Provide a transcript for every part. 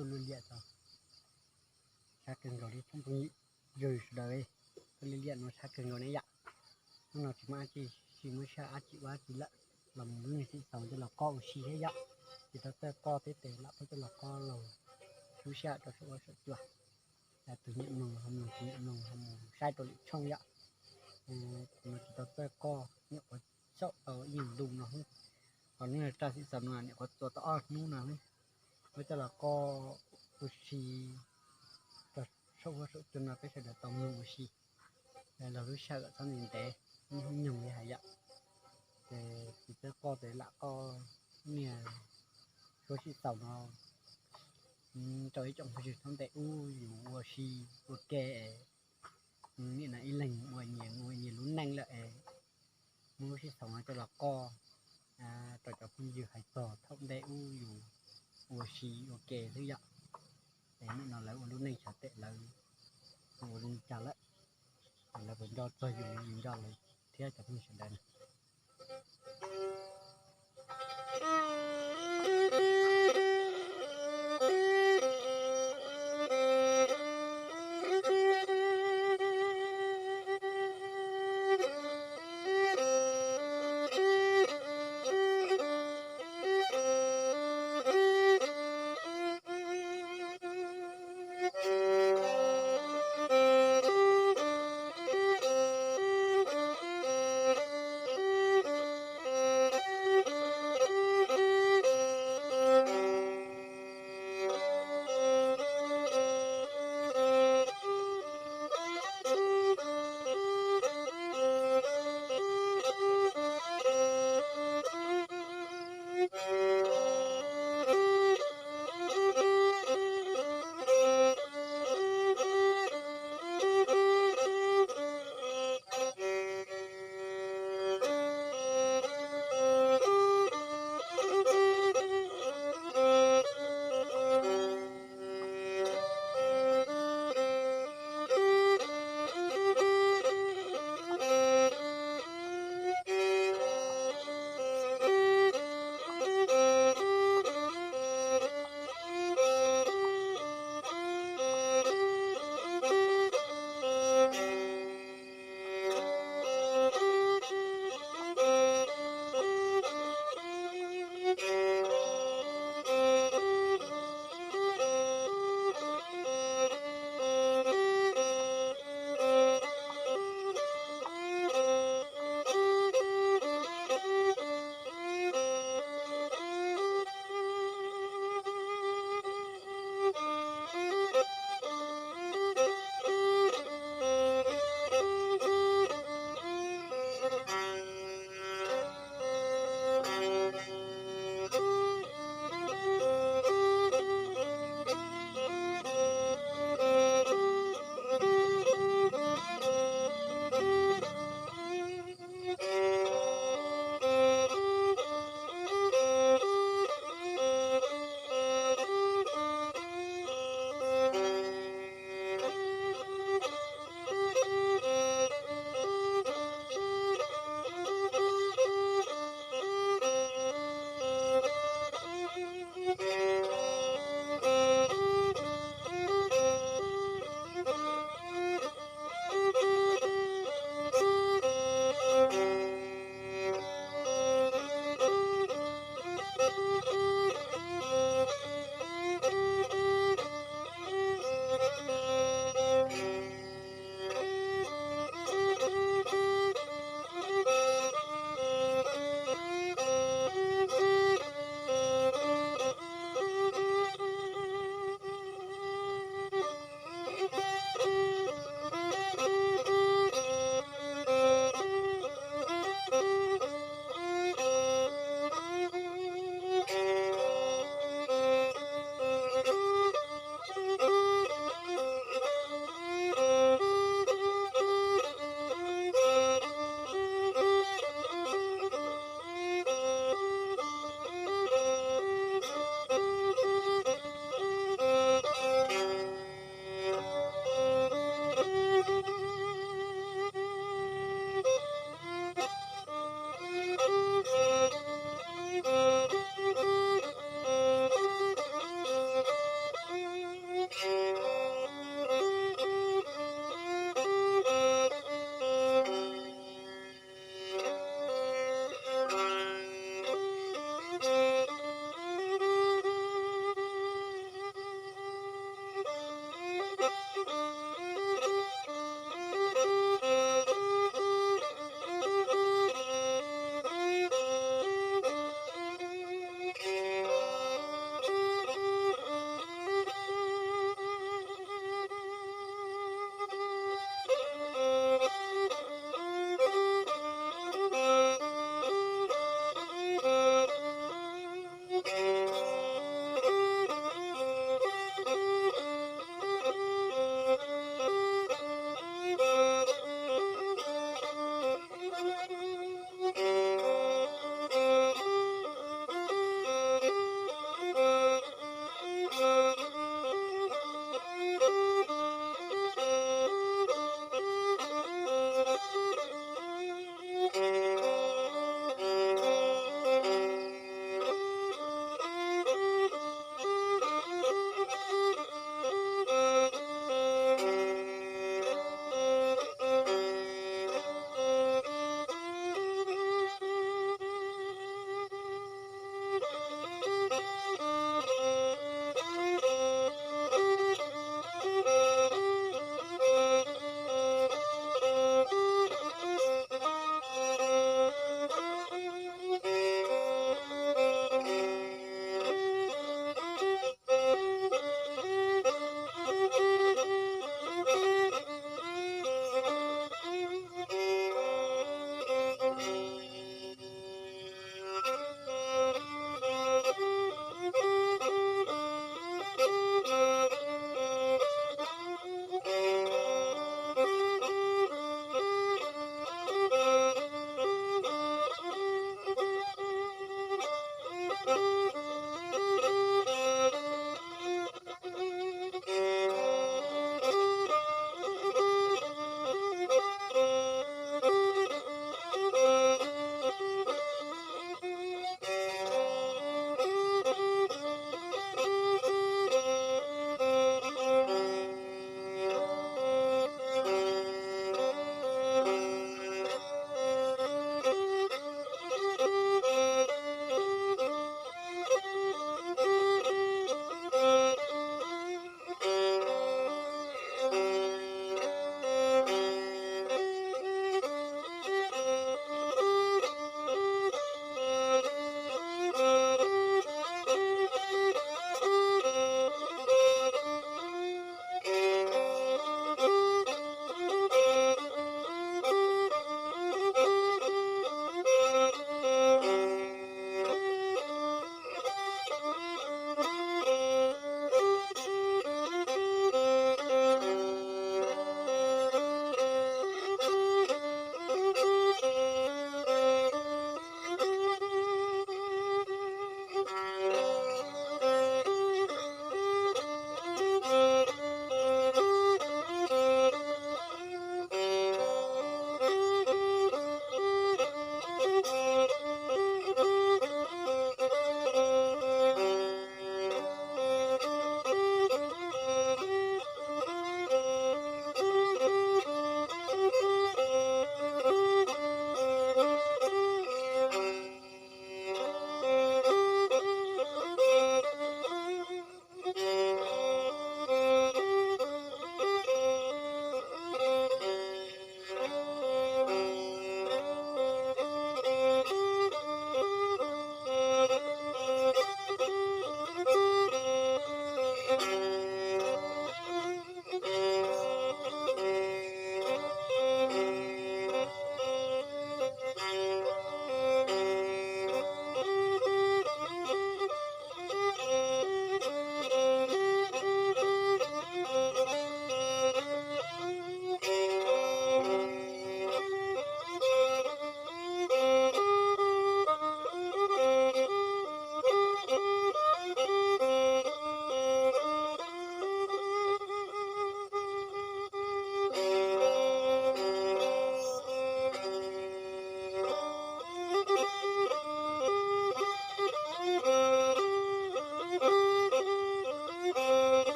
Tus lwj liam tau sab kawg nkaus li tsoom phooj ywg sawv daws, tus lwj liam no sab kawg nkaus ne yom. Hnub no tsis muaj dab tsi, tsis muaj sij hawm dab tsi ua dab tsi lawm, los mus lub neej xwm txaus coj los qoj ua si thiab yom. Ces tau txawj qoj thiab tes lam peb coj los qoj los lub sij hawm rau saum huab saum cua. Tus nyiam mloog ho mloog, tsis nyiam mloog ho mus saib rau lwm tshooj yom. Kuv no tsis tau txawj qoj, nyuam qhuav xyaum tau ib ntu no xwb. Ho lub neej raj xwm txaus no nyuam qhuav txuas tau ob hnub no xwb. Peb coj los qoj ua si rau saum huab saum cua no peb sawv daws tau mloog ua si los lub sij hawm txhob ntev ntev, ib hnub nyoog li hais yom. Ces tsis txawj qoj ces lam qoj niag suab xwm txaus no rau ib tsoom phooj ywg thaub ntej ub yus ua si ua ke, nim no ib leeg ua nyias ua nyias lub neej lawm es muab lub sij hawm no coj los qoj rau cov phooj ywg hais txog thaum ntej ub yus ua si ua ke xwb yom. Es nim no lawv ua lub neej xyov tes lawv ua li cas lawm, lawv puas nco txog yus, yus nco lawv thiab cov phooj ywg sawv daws na.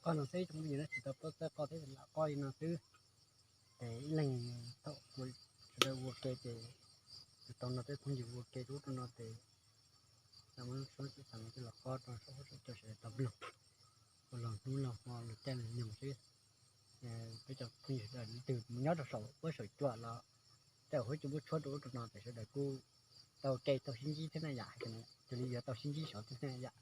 Qoj no xwb, tsoom phooj ywg, tsis tau paub txawj qoj thiab, lam qoj li no xwb. Ces ib leeg thaum sawv daws ua ke ces, tau no tej phooj ywg ua ke rau ub rau no ces, muab lub suab xav xav no coj los qoj rau saum huab saum cua sawv daws tau mloog, ua los hnub los hmo los caij los nyoog xwb. Peb cov phooj ywg sawv daws leej twg mus nyob rau saum huab saum cua los, tej huab cua muab tshuab rau ub rau no ces sawv daws kuj tau kev tau sib ntsib thiab na yom, hais tias cia li yuav tau sib ntsib saud thiab na yom.